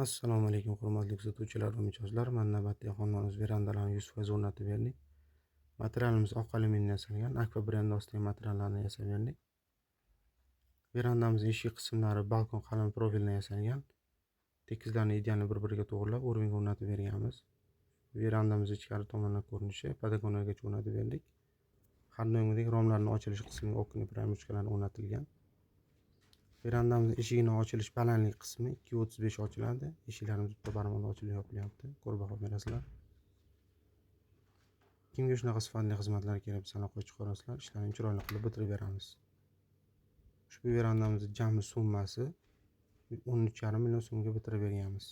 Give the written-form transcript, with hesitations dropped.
Assalomu alaykum, hurmatli kuzatuvchilar va mijozlar. Mana, navbatdagi xonadonimiz verandalarni 100% o'rnatib berdik. Materialimiz oq alyuminiydan yasalgan, Akfa brendi ostidagi materiallarni yasab berdik. Verandamiz eshik qismlari, balkon qalin profildan yasalgan. Tekizlarni идеально bir biriga to'g'irlab, уровень ga o'rnatib berganmiz. Verandamiz ichkari tomondan ko'rinishi, подоконник gacha o'rnatib berdik. Har doimgidek romlarni ochilish qismiga оконный прямо ruchkalar o'rnatilgan. Verandamiz eshigini ochilish balandlik qismi 2,35 ochiladi. Eshiklarimiz bitta barmoqda ochilib yopilyapti. Ko'rib baho berasizlar. Kimga shunaqa sifatli xizmatlar kerak bo'lsa, aloqaga chiqarasizlar. Ishlarni chiroyli qilib bitirib beramiz. Ushbu verandamizni jami summasi 13,5 million so'mga bitirib berganmiz.